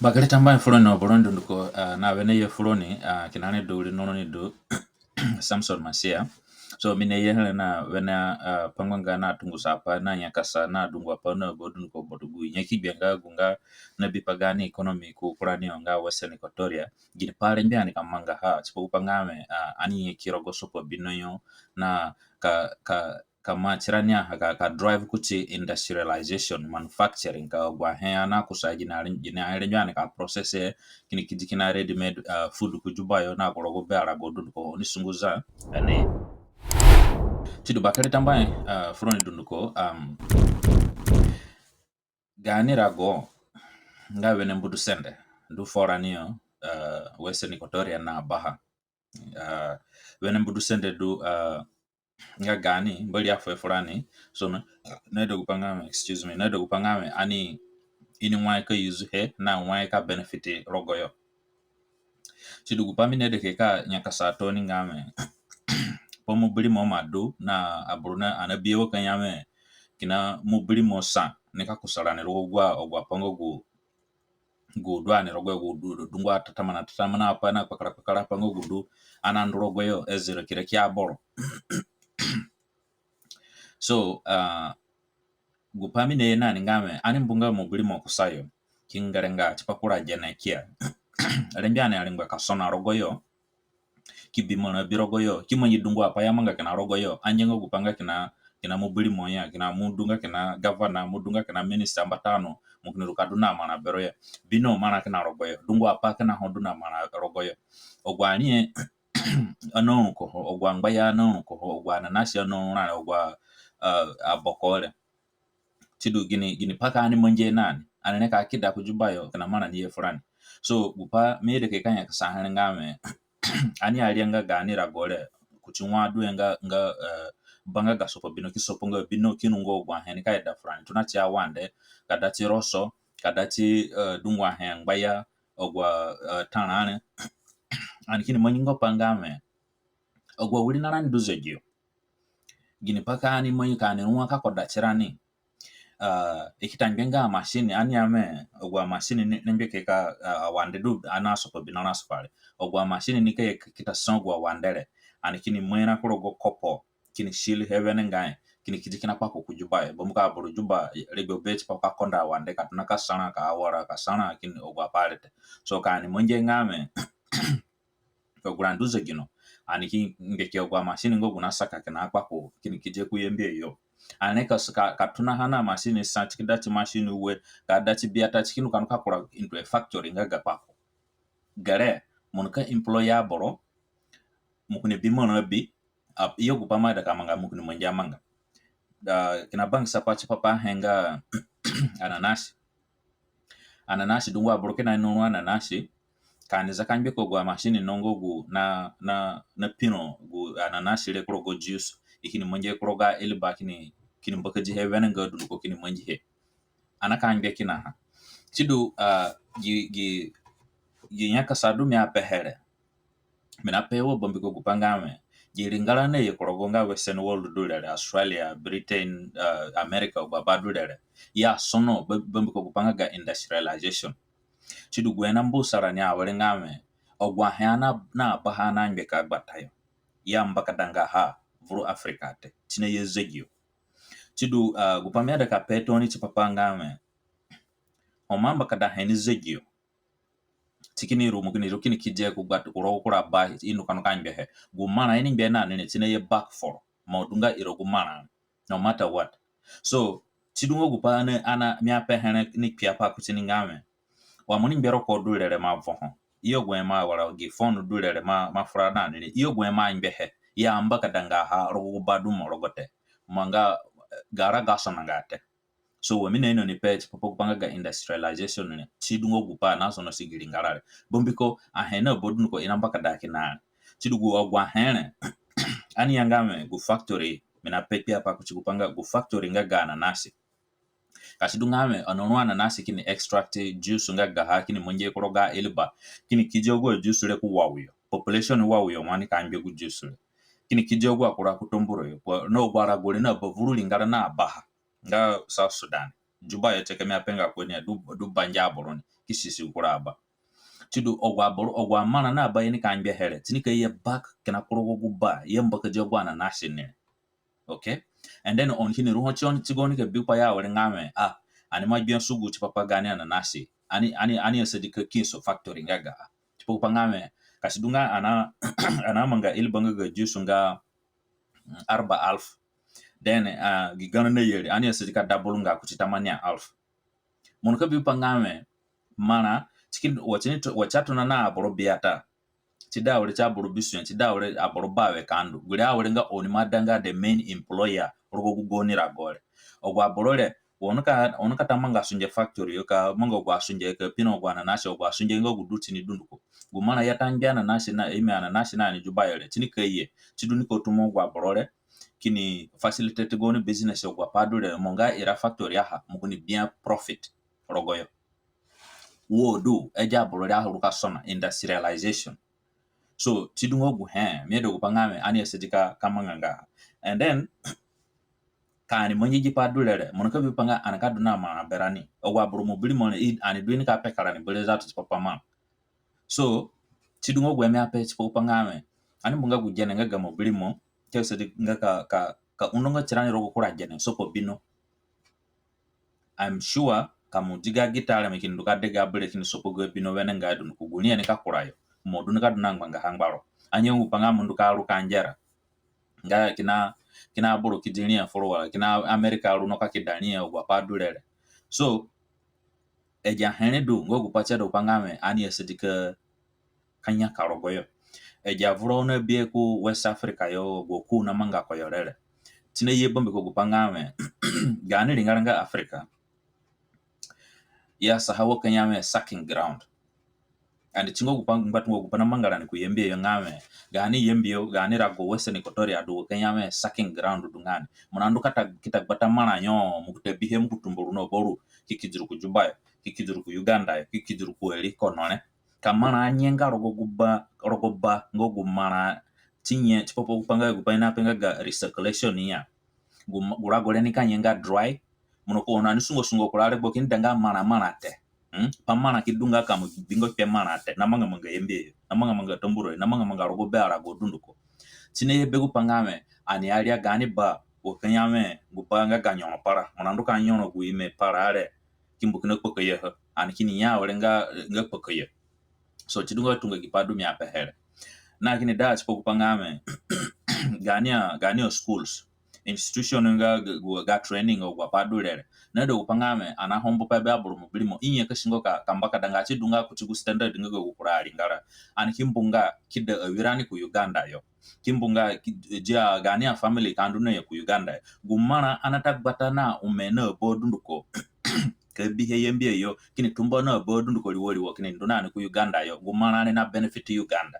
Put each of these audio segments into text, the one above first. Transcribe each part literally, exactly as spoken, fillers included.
Bakere tambuahe furoni, aboro ni dunduko, ah, na wene ye furoni, ah, kina ni du ri no roni du Samson Masia. So mi naye here na wene, ah, pangbanga na tungusa apai na nyakasa na dungu apai na ba dunduko gbata gu nyaki gbe nga gu nga na bipa gaani economy ku kurani yo nga Western Equatoria. Ginipai rengbe ani ka mangaha tipa gupai nga wẽ, ah, ani nyaki rogo sopa bino yo na ka, ka, ka maa tirani aha ka, ka drive kuti industrialization, manufacturing, ka agu ahe ani akusa gini, gini ahe rengbe ani ka process he, kini kidi kina ready made, ah, food ku Juba yo na ku rogo be arago dunduko oni sunguza, ani. Sidu bakere tambuahe, ah, furoni dunduko, um, gaani rago nga wene mbudu sende du furani yo, ah, Western Equatoria na baha. Ah, wene mbudu sende du, ah, nga gaani Mbori afuhe furani. So na, naida gupai nga wẽ, excuse me, naida gupai nga wẽ ani ini wai ka use he na wai ka benefit rogoyo. Sidu gupai mi naida ka nyakasa tooni nga wẽ, pa mubirimo ima du na aboro na, ani nabihe wa ka ya wẽ kina mubirimo sa nika kusa rani rogo agu apai nga gu gu du ani rogoyo, gu du, du, dungu atatamana, tatamana apai na kpakara, kpakara apai nga gu du ani andu rogoyo, ezira kira ki aboro. So, ah, gupai mi naye nani nga wẽ, ani mbunga mubirimo kusayo ki ngerenga tipa kura gene kia. Rengbe ani aringba ka sona rogoyo, ki bi marã bi rogoyo, ki mangi dungu apai i amanga kina rogoyo, angianga gupai nga kina, kina mubirimo ya, kina mo du nga kina gavana, mo du nga kina minister mbata no, mo kini ru ka du na marã bero ya. Bino marã kina rogoyo, dungu apai kina ho du na marã rogoyo. Agu ariahe ani naru ko ho, agu angbaya ani naru ko ho, agu ananasi ani naru rani, agu a, ah, aboko re. Sidu gini, ginipai ka ani mangihe nani, ani nika kida ku Juba yo kina marã ni ye furani. So gupai mi aida ka nyakasa here nga wẽ, ani arianga gaani rago re kuti wai duhe nga, nga, eh, ba nga ga sopo bino ki sopo nga bino ki ru nga agu ahe nika ida furani. Tona ti awande, ka da ti roso, ka da ti, eh, dungu ahe angbaya, agu a, eh, tarã re. Ani kini mangi nga pai nga wẽ, agu awirinarani du zegiyo. Ginipai ka ani mangi ka ani ru wai ka koda tirani? Ah, i ki ta ngbe nga amasini, ani ya wẽ agu amasini ni, ni ngbe ke ka, ah, awande du ani asopa bino ra sopa re. Agu amasini nika ye ki ta sa agu awande re, ani kini mai ra ku rogo kopo, kini sirihe wenengai, kini kidi kina kpako ku Juba yo. Bambiko aboro Juba regbo be tipa ka konda awande, ka tona ka sa ra, ka awara, ka sa ra, kini agu apai re te. So ka ani mangihe nga wẽ agu rani du zegino, ani ki ngbe ki agu amasini nga gu nasaka kina kpako kini kidihe ku Yambio yo. Ani ka s-, ka, ka tonaha na amasini sa, ti ki da ti masini ue, ka da ti biata, ti ki nika kura into a factory nga ga kpako. Gere, mo nika employ aboro, mo kini bi marã bi, a, iyo gupai mo aida ka manga, mo kini mangi amanga. Ah, kina bangisa pai tipa pahe nga ananasi. Ananasi, dungu aboro kina ino ru ananasi, ka ani za ka ngbe ko agu amasini no nga gu na, na, na pino gu ananasi re ku rogo juice, i kini mangihe ku rogo iliba, kini, kini mbakadihe wenengai dunduko kini mangihe. Ani ka ngbe kinaha. Sidu, ah, gi, gi, gi nyakasa du mi apehe re, mi napehe wa bambiko gupai nga wẽ, gi ringara naye ku rogo nga Western world du re re, Australia, Britain, ah, America, agu aba du re re, i asono ba-, bambiko gupai nga ga industrialization. Sidu gu he nambusa rani awere nga wẽ, agu ahe ani na, na baha ani angbe ka gbata yo, i ambakadanga ha vuru Africa te, ti naye zegiyo. Sidu, ah, gupai mi aida ka pe tooni tipa pa nga wẽ, ho mo ambakada he ni zegiyo, ti kini ru, mo kini ru kini kidihe ku gbat-, ku rogo kura ba i nika nika ngbehe. Gu marã i ni ngbe nani re ti naye back for, mo du nga iro gu marã, no matter what. So, ti du nga gupai ani, ani, mi apehe re ni kpiapai kuti ni nga wẽ, wa mo ni ngbe ro ko du re re mo avoho. Iyo gu he mo awara, gi phone du re re mo, mo afura nani re. Iyo gu he mo angbehe, i ambakadanga ha rogo gu ba du mo rogo te. Mo nga, eh, gara ga sonanga te. So wa mi naino ni pe tipa pa gupai nga ga industrialization re, ti du nga gupai nasonosi gi ringara re. Bambiko ahe na ba dunduko i nambakada kina re. Ti du gu agu ahe re, ani ya nga wẽ gu factory, mi nape kpiapai kuti gupai nga gu factory nga ga ananasi. Ka si du nga wẽ ani ru ananasi kini extract juice nga gaha kini mangihe ku rogo iliba, kini kidi agu ajuice re ku wau yo. Population wau yo wai nika ngbe gu juice re. Kini kidi agu akura ku Tambura yo. Pa, na agu arago re na ba vuru ringara na baha nga South Sudan. Juba yo tie ka mi apenga ko ni, du, du bange aboro ni ki sisi kura aba. Ti du agu aboro, agu amarã na baye nika ngbe here, ti nika ye back kina ku rogo gu ba i ambakadi agu ananasi ni. Okay? And then oni kini ru ho ti oni ti gaoni ka bi pa ya awere nga wẽ, ah, ani ima gbia sugu tipa pa gaani ananasi. Ani, ani, ani asadi ka kiso factory nga ga. Tipa gu pa nga wẽ, ka si du nga ani, ani amanga iliba nga ga juice nga, mm, arba alf. Then, ah, gi garã naye re, ani asadi ka double nga kuti tamania alf. Mo nika bi pa nga wẽ, marã, ti ki, wa ti ni to, wa ti atona na aboro biata. Ti da awere ti aboro bisue, ti da awere aboro bawe ka ndu. Gure awere nga oni ima da nga the main employer rogo gu gaoni rago re. Agu aboro re, wa oni ka, oni ka ta manga sunge factory yo, ka manga agu asunge, ka pina agu ananasi, agu asunge nga gu du tini dunduko. Gu marã i ata ngbe ananasi na, ime ananasi na ni Juba yo re, ti nika ye, ti du nika tumo agu aboro re, kini facilitate gaoni business agu apai du re, mo nga ira factory aha, mo kini bia profit rogoyo. Wo du, agi aboro re aru ka sona, industrialization. So, ti du nga gu he, mi aida gu pa nga wẽ, ani asadi ka, ka manga nga. And then, ka ani mangi gi pai du re re, mo nika bi pa nga ani ka du na marã berani. Agu aboro mo bi rimo re, i, ani du i nika peka rani bere zatu tipa pa marã. So, ti du nga gu he mi ape tipa gu pa nga wẽ, ani mbu nga gu gene nga ga mo bi rimo, ki asadi nga ka, ka, ka undo nga tirani rogo kura gene sopo bino. I'm sure ka mo diga gita re, mi kini ndu ka dega bere kini sopo ga bino wenengai dunduko, gu riahe nika kurayo. Mo du nika du na ngbangaha ngbaro. Anye ngu pa nga mo ndu ka ru ka ngera. Nga kina, kina aboro ki di riahe foro wala kina America ru no ka ki da riahe, agu apai du re re. So, agi ahe re du nga gu pa ti aida gu pa nga wẽ, ani asadi ka, ka nyaka rogoyo. Agi avura oni abihe ku West Africa yo, agu aku namanga koyo re re, ti naye bambiko gu pa nga wẽ, gaani ringara nga Africa, i asaha wa ka ya wẽ sucking ground. And ti nga gu pa, ngbatunga gu pa namanga rani ku Yambio yo nga wẽ, gaani Yambio, gaani rago Western Equatoria du wa ka ya wẽ sucking ground du nga ni. Mo nandu ka ta, ki ta gbata marã yo, mo ki ta bihe, mo ki tumba ru na baru, ki kedi ru ku Juba yo, ki kedi ru ku Uganda yo, ki kedi ru ku ari kono re. Ka marã nye nga rogo gu ba, rogo ba, nga gu marã ti nye, tipa pa gu pa nga gu pa i nape nga ga recirculation ya. Gu ma-, gu rago re nika nye nga dry. Mo na ko, ono ani sungo sungo kura regbo kini da nga marã marã te. Hmm? Pa marã ki du nga ka mo bingo kpe marã te. Na manga manga Yambio yo, na manga manga Tambura yo, na manga manga rogo be arago dunduko. Ti naye be gu pa nga wẽ, ani aria gaani ba, wa ka ya wẽ, gu ba nga ga nyoro para. Mo nandu ka nyoro gu ime para re, ki mbu kina kpakayo ha. Ani kini ya awere nga, nga kpakayo. So, ti du nga tunga gi pa du mi apehe re. Na kini da tipa gu pa nga wẽ, gaani a, gaani a schools, institution nga ga, ga, ga training, agu apai du re re. Na da gu pa nga wẽ, ani ahombo pa be aboro mo bi rimo, i nye ka singo ka, ka mbakada nga ti du nga kuti gu standard nga ga gu kura aringara. Ani ki mbu nga ki da awirani ku Uganda yo. Ki mbu nga ki, dia gaani a family ka ndu na yo ku Uganda yo. Gu marã ani ata gbata na ome na aba dunduko ka bihe Yambio yo, kini tumba na aba dunduko riwo riwo, kini ndu na ni ku Uganda yo. Gu marã re na benefit Uganda.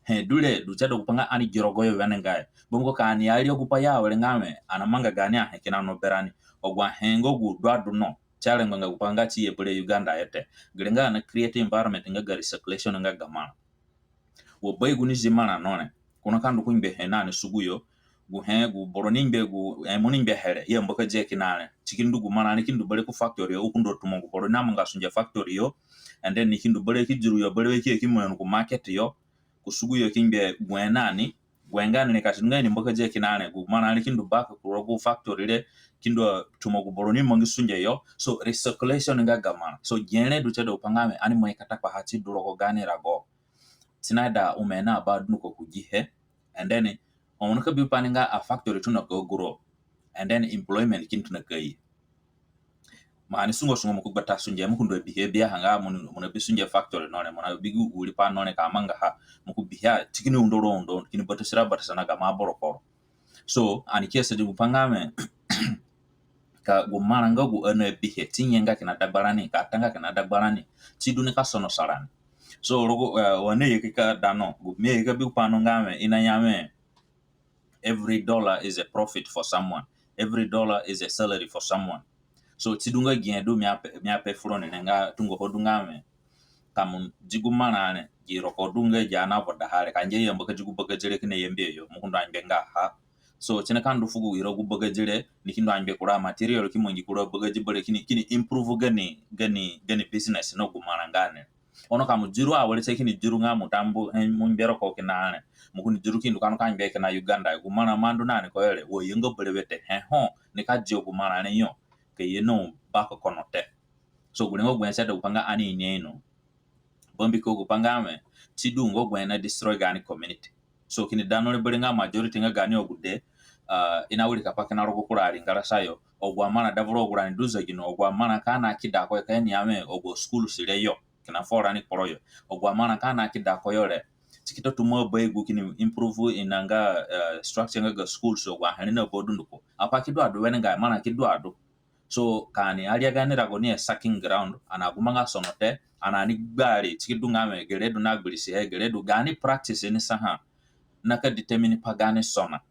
He du re du ti aida gu pa nga ani gi rogoyo wenengai. Bambiko ka ani aria gu pa ya awere nga wẽ, ani amanga gaani ahe kina no berani. Agu ahe nga gu du adu no, ti arengbanga gu pa nga ti ye bere Uganda yo te. Gere nga ani create environment nga ga recirculation nga ga marã. Wa bai gu ni zi marã no re, ko nika ndu ku ngbe he na ni sugu yo, gu he, gu boro ni ngbe gu, eh, mo ni ngbe he re, i ambakadihe kina re. Ti ki ndu gu marã re ki ndu bere ku factory yo, u ki ndu tumo gu boro namanga sunge factory yo, and then ni ki ndu bere ki di ru yo, bere we ki ye ki mai ru ku market yo, ku sugu yo ki ngbe gu he na ni, gu he nga ni re ka si du nga i ni mbakadihe kina re, gu marã re ki ndu back ku rogo factory re, ki ndu tumo gu boro ni mangi sunge yo. So, recirculation nga ga marã. So, gere du ti aida gu pa nga wẽ, ani mai kata kpaha ti du rogo gaani rago. Ti naida ome na aba dunduko ku gihe. And then, oni ka bi pa ni nga a factory tona ka grow. And then employment kini tona ka ye. Mo ani sungo sungo mo ki gbata sunge, mo ki ndu bihe biaha nga mo ni, mo na bi sunge factory no re, mo na bi gu wiri pa no re ka mangaha, mo ki bihe, ti kini undo ro undo, kini batasi ra batasa na gamo aborokporo. So, ani ki asadi gu pa nga wẽ, ka gu marã nga gu ani abihe, ti nye nga kina dagbarani, ka ta nga kina dagbarani, ti du nika sonosa rani. So, rogo, eh, wa ni ye ki ka da no, gu mi ye ki ka bi gu pa no nga wẽ, i naya wẽ, every dollar is a profit for someone. Every dollar is a salary for someone. So, ti du nga gi he du mi ape, mi ape fu roni re nga tungo ho du nga wẽ, ka mo di gu marã re, gi roko du nga gi ani avodaha re, ka ngia i ambakadi gu bagadi re kina Yambio yo, mo ki ndu ngbe nga ha. So, si nika ndu fugo ira gu bagadi re, ni ki ndu angbe kura material, ki mangi kura bagadi berewe, kini, kini improve gani, gani, gani business na gu marã nga ni. Ono ka mo diru awere tie kini diru nga mo tambu, eh, mo ngbe ro ko kina re. Mo kini diru ki ndu ka ndu ka ngbe kina Uganda. Gu marã mo andu na ni ko yo re, wa ye nga berewe te. He ho, nika di gu marã re yo. Ka ye no ba ko kono te. So, gure nga gu he si aida gu pa nga ani ini ino. Bambiko gu pa nga wẽ, si du nga gu he na destroy gaani community. So, kini da no re berewe nga majority nga gaani agude, ah, i na wirika pa kina rogo kura aringara sayo. Agu amarã da vura agu rani du zegino, agu amarã ka ani kida ko ka ani ya wẽ, agu schools re yo, kina fu rani kporo yo. Agu amarã ka ani kida ko yo re, si ki ta tumo abayugu kini improve ina nga, eh, structure nga ga schools, agu ahe re na ba dunduko. Apai ki du adu wenengai, amarã ki du adu. So, ka ani aria gaani rago ni a sucking ground, ani agumba nga sono te, ani ani gbari, si ki du nga wẽ, gere du na gbirisi he, gere du gaani practice ni saha, na ka determine pa gaani sona,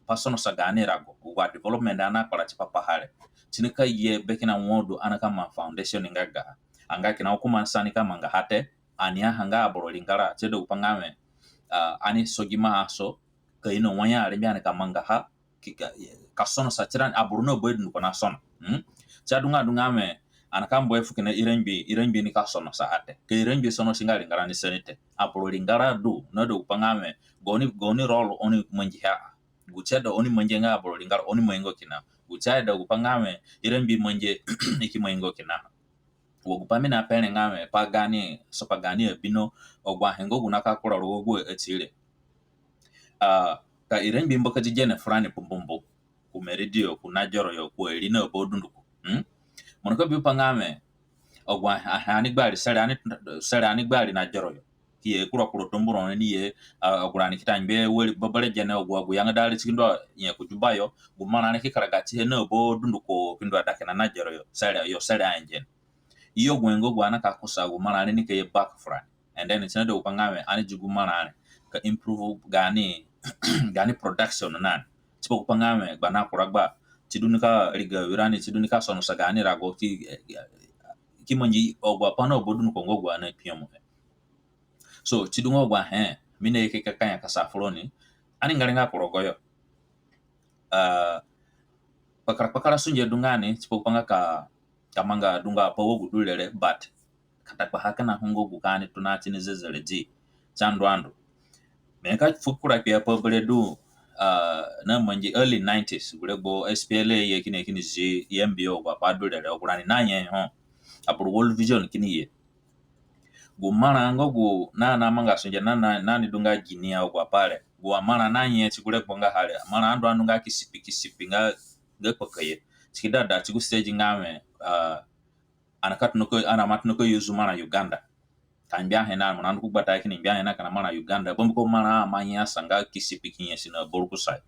pa sonosa gaani rago, wa development ani akpara tipa paha re. Si nika ye be kina wo du ani ka ma foundation nga ga, anga kina hukuma sa nika mangaha te, ani aha nga aboro ringara, si aida gu pa nga wẽ, ah, ani sogi ma aso, ka ino wai arengbe ani ka mangaha, ki-, ka, ka sonosa tirani, aboro na ba dunduko na sona. Hmm? Si adunga adunga wẽ, ani ka mbu he fu kina irangbii, irangbii nika sonosa a te. Ka irangbii sonosi nga ringara ni sani te. Aboro ringara du, na du gu pa nga wẽ, gaoni, gaoni role oni mangihe a. Gu si aida oni mangihe nga aboro ringara oni mangi nga kina. Gu si aida gu pa nga wẽ, irangbii mangihe, i ki mangi nga kina. Wa gu pa mi naape re nga wẽ, pa gaani, sopa gaani abino, agu ahe nga gu naka kura rogo agu ati re. Ah, ka irangbii mbakadi gene furani pumbumbu, ku Maridi yo, ku Nagero yo, ku Eri na ba dunduko. Hmm? Mo nika bi pa nga wẽ, agu ahe, ahe ani gbari, sere ani, sere ani gbari Nagero yo. Ki ye kura kura Tambura ni ye, ah, agu rani ki ta ngbe wari bebere gene agu, agu yangada re si ki ndu a nye ku Juba yo, gu marã re ki karaga tihe na ba dunduko ki ndu a da kina Nagero yo, sere yo, sere a ngbe ni. Iyo, gu he nga gu ani ka kusa gu marã re nika ye back furani. And then si naida gu pa nga wẽ, ani di gu marã re ka improve gaani, gaani production na ni. Tipa gu pa nga wẽ, gba na kura gba, si du nika riga awirani, si du nika sonosa gaani rago ki, ki mangi agu apai na ba dunduko nga gu ani akpinyemu he. So, si du nga agu ahe, mi naye ka nyakasa furoni, ani ngere nga ku rogo yo. Ah, kpakara, kpakara sunge du nga ni, tipa gu pa nga ka, ka manga dungu apai wa gu du re re, but ka ta kpaha kina ho nga gu ka ani tona tini zezeredi, si andu andu. Mi ka fu kura kpiapai berewe du, ah, namangi early nineties, gu regbo S P L A ye kini, kini zi Yambio, agu apai du re re, agu rani nanye ho. Aboro World Vision kini ye. Gu marã nga gu na, namanga sunge na, na, na ni du nga Guinea, agu apai re. Gu amarã nanye ti gu regbo ngaha re. Amarã andu andu nga kisipi, kisipi nga, nga kpakaye. Si ki dada ti gu stage nga wẽ, ah, ani ka tona ka, ani aima tona ka use marã Uganda. Ka ngbe ahe na, mo nandu ku gbata kini ngbe ahe na kina marã Uganda. Bambiko marã aima nyasa nga kisipi ki nyasi na barukusa yo.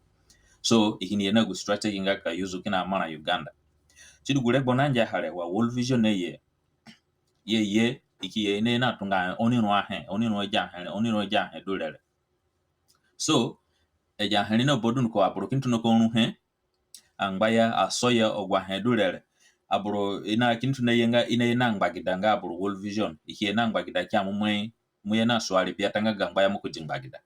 So, i kini ye na gu strategy nga ka use kina marã Uganda. Si du gu regbo nangia ha re wa World Vision naye. Ye, ye, i ki ye, i naye na tunga ahe, oni ru ahe, oni ru agi ahe re, oni ru agi ahe du re re. So, agi ahe re na ba dunduko aboro kini tona ka ru he, angbaya, asoya, agu ahe du re re. Aboro i na kini tona ye nga, i naye na ngbagida nga aboro World Vision. I ki ye na ngbagida ki ya mo mai, mo ye na suari biata nga ga ngbaya mo ki di ngbagida.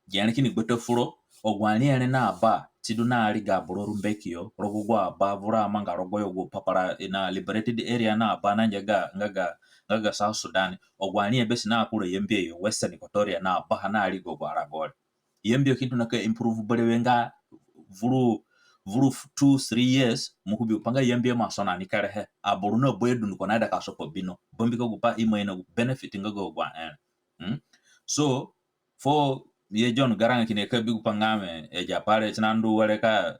Gere kini gbata furo, agu ariahe re na ba, si du na riga aboro rumbeki yo, rogo agu aba vura amanga rogo yo gu papara, i na liberated area na ba nangia ga, nga ga, nga ga South Sudan. Agu ariahe besi na kura Yambio yo, Western Equatoria na ba ha na riga agu arago re. Yambio ki tona ka improve berewe nga vuru, vuru f-, two, three years, mo ki bi gu pa nga Yambio ima sona ni kerehe. Aboro na ba yo dunduko naida ka sopa bino. Bambiko gu pa ima ino gu benefit nga ga agu ahe re. Hmm? So, fuo ye John Garang kini ka bi gu pa nga wẽ, agi apai re si nandu were ka,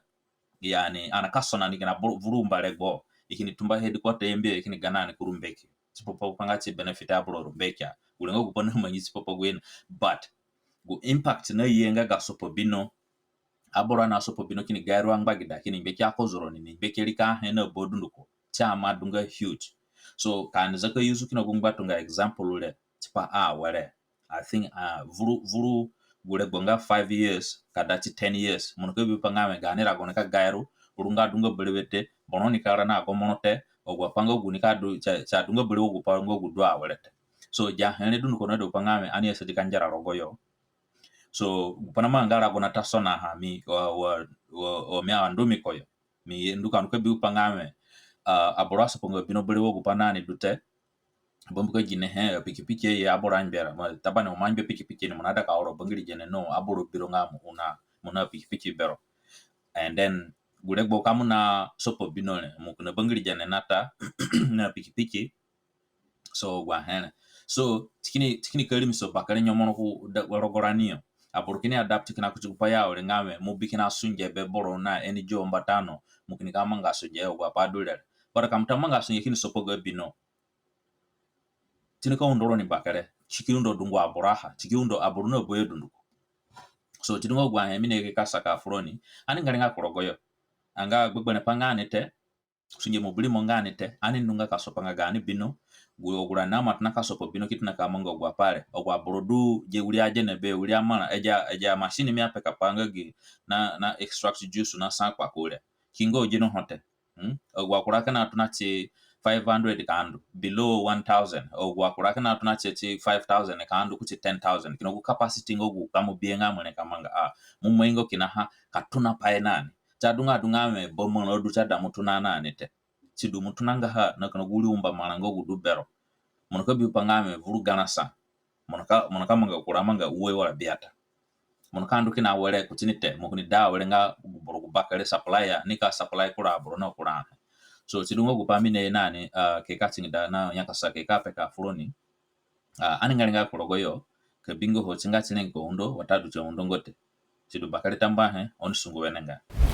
yani, ani ka sona ni kina vuru, vuru mba regbo. I kini tumba headquarter Yambio, i kini ga na ni ku rumbeki. Tipa pa gu pa nga si benefit aboro rumbeki a. Gu rengo gu pa namangi tipa pa gu ino. But, gu impact naye nga ga sopa bino. Aboro na sopa bino kini ga ru angbagida, kini ngbeki akozoro ni, ni ngbeki rika ahe na ba dunduko. Si ima du nga huge. So, ka ani zaka use kina gu ngbatunga example re, tipa awere. I think, ah, vuru, vuru gu regbo nga five years, ka da ti ten years. Mo nika bi pa nga wẽ gaani rago nika ga ru, ru nga du nga berewe te, boro nika ra na gomoro te, agu apai nga gu nika du, si, si adu nga berewe, agu apai nga gu du awere te. So, agi ahe re dunduko naida gu pa nga wẽ, ani asadi ka ngera rogo yo. So gupai namanga nga rago nata sonaha mi wa, wa, wa, wa mi andu mi koyo. Mi ndu ka ndu ka bi gupai nga wẽ, ah, aboro asoponga bino berewe gupai nani du te. Bambiko ginehe, pikipiki ye aboro angbe ra. Ma, Tabani, mo mangbe pikipiki ni, mo naida ka oro bangiri gene no, aboro biro nga mo na, mo na pikipiki bero. And then gu regbo ka mo nasopo bino re, mo kina bangiri gene nata na pikipiki. So agu ahe re. So ti kini, ti kini ka rimiso bakere nyomoro ku da, rogo rani yo. Aboro kini adapt kina kuti gupai ya were nga wẽ mo bi kina sunge be boro na N G O mbata no, mo kini ka manga sunge agu apai du re. Bara ka mo ta manga sunge kini sopo ga bino, ti ni ka undo roni bakere, ti ki undo dungu aboro aha, ti ki undo aboro na boyo dunduko. So ti du nga agu ahe mi naye ka saka fu roni, ani ngere nga ku rogoyo. Anga gbegberẽ pai nga ni te, sunge mubirimo nga ni te, ani ndu nga ka sopanga gaani bino, gu, agu rani naima tona ka sopo bino ki tona ka manga agu apai re. Agu aboro du ge wiri agene be, wiri amarã, agi, agi amasini mi apeka pa nga gi na, na extract juice na sa kpaku re. Ki nga agino ho te. Hmm? Agu akura kina tona ti five hundred ka ndu, below one thousand. Agu akura kina tona ti, ti five thousand ka ndu kuti ten thousand. Kina gu capacity nga gu ka mo bihe nga mo re ka manga a. Mo mai nga kina ha ka tona pai nani. Ti adunga, adunga wẽ ba marã du ti ada mo tona nani te. Ti du mo tona nga ha na kina gu wiri umba marã nga gu du bero. Mo nika bi gupai nga wẽ vuru garã sa. Mo nika, mo nika manga kura manga ue wala biata. Mo nika ndu kina awere kuti ni te, mo kini da awere nga gu boro gu bakere supplier, ni ka supply kura aboro na kura ahe. So ti du nga gupai mi naye nani, ah, ke ka tingida na nyakasa ke ka peka fu roni. Ah, ani ngere nga ku rogoyo, ka bingo ho ti nga ti ni ka undo, watadu ti undo nga te. Ti du bakere tambuahe, oni sungu wenengai.